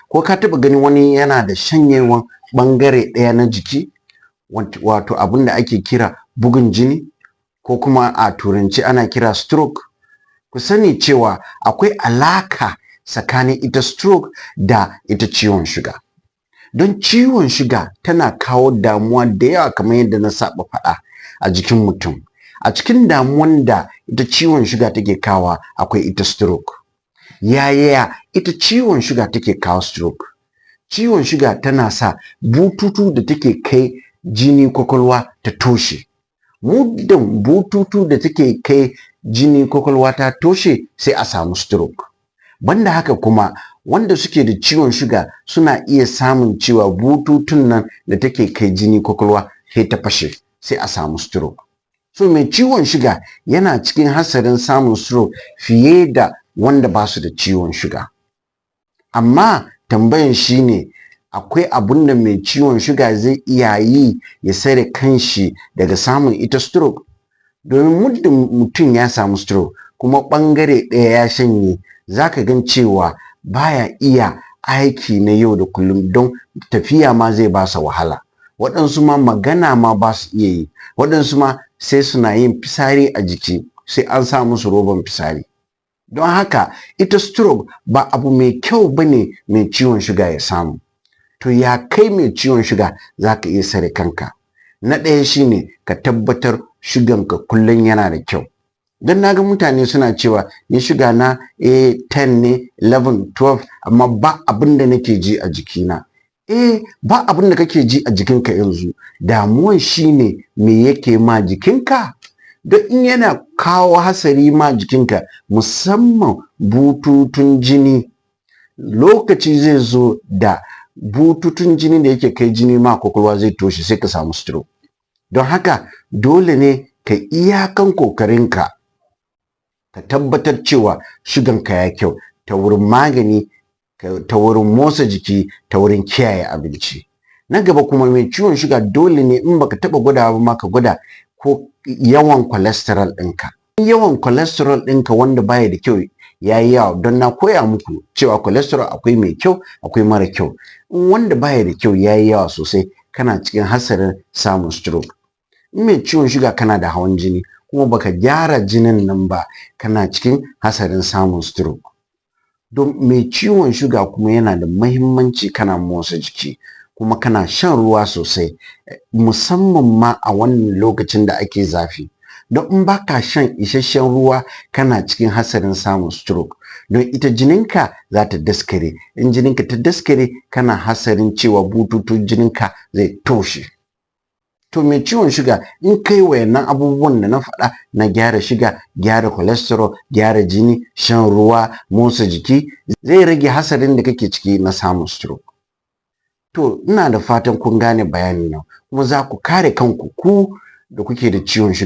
Ko ka taɓa ganin wani yana da shanyewan ɓangare ɗaya na jiki, wato abin da ake kira bugun jini, ko kuma a Turanci ana kira stroke? Ku sani cewa akwai alaka tsakanin ita stroke da ita ciwon shuga, don ciwon shuga tana kawo damuwa da yawa, kamar yadda na saba faɗa, a jikin mutum. A cikin damuwan da ita ciwon shuga take kawo akwai ita stroke. Yaya ita ciwon shuga take kawo stroke? Ciwon shuga tana sa bututu da take kai jini kwakwalwa ta toshe. Muddin bututu da take kai jini kwakwalwa ta toshe, sai a samu stroke. Banda haka kuma, wanda suke da ciwon shuga suna iya samun cewa bututun nan da take kai jini kwakwalwa sai ta fashe, sai a samu stroke. So mai ciwon shuga yana cikin hatsarin samun stroke fiye da wanda ba su da ciwon shuga. Amma tambayan shine, akwai abun da mai ciwon shuga zai iya yi ya tsare kanshi daga samun ita stroke? Domin muddin mutum ya samu stroke kuma ɓangare ɗaya ya shanye, zaka gan cewa baya iya aiki na yau da kullum, don tafiya ma zai basa wahala. Waɗansu ma magana ma ba su iya yi. Waɗansu ma sai suna yin fisari a jiki, sai an sa musu roban fisari. Don haka ita stroke ba abu mai kyau bane mai ciwon shuga ya samu. To, ya kai mai ciwon shuga za ka iya tsare kanka? Na ɗaya shine ka tabbatar shuganka kullum yana da kyau. Don na ga mutane suna cewa, "Ni shuga na 10 ne, 11, 12, amma ba abin da nake ji a jikina." Eh, ba abin da kake ji a jikinka yanzu, damuwan shine me yake ma jikinka? Don in yana kawo hasari ma jikinka, musamman bututun jini, lokaci zai zo da bututun jini da yake kai jini ma kwakwalwa zai toshe, sai ka samu stroke. Don haka dole ne ka iyakan kokarinka ka tabbatar cewa shuganka ya kyau ta wurin magani, ta wurin motsa jiki, ta wurin kiyaye abinci. Na gaba kuma, mai ciwon shuga dole ne, in baka taba gwadawa ba ma, ka gwada ko yawan cholesterol ɗinka. Yawan cholesterol ɗinka wanda baya da kyau ya yi yawa, don na koya muku cewa cholesterol akwai mai kyau, akwai mara kyau, in wanda baya da kyau ya yi yawa sosai, kana cikin hatsarin samun stroke. In mai ciwon shuga kana da hawan jini kuma baka gyara jinin nan ba, kana cikin hatsarin samun stroke. Don mai ciwon shuga kuma yana da mahimmanci kana motsa jiki kuma kana shan ruwa sosai, musamman ma a wannan lokacin da ake zafi. Don in baka shan isasshen ruwa, kana cikin hatsarin samun stroke, don ita jininka za ta daskare. In jininka ta daskare, kana hatsarin cewa bututun jininka zai toshe. To, mai ciwon shuga, in kai wayannan abubuwan da na faɗa na gyara shuga, gyara cholesterol, gyara jini, shan ruwa, motsa jiki, zai rage hatsarin da kake ciki na samun stroke. To, ina da fatan kun gane bayanin nan kuma za ku kare kanku, ku da kuke da ciwon shuga.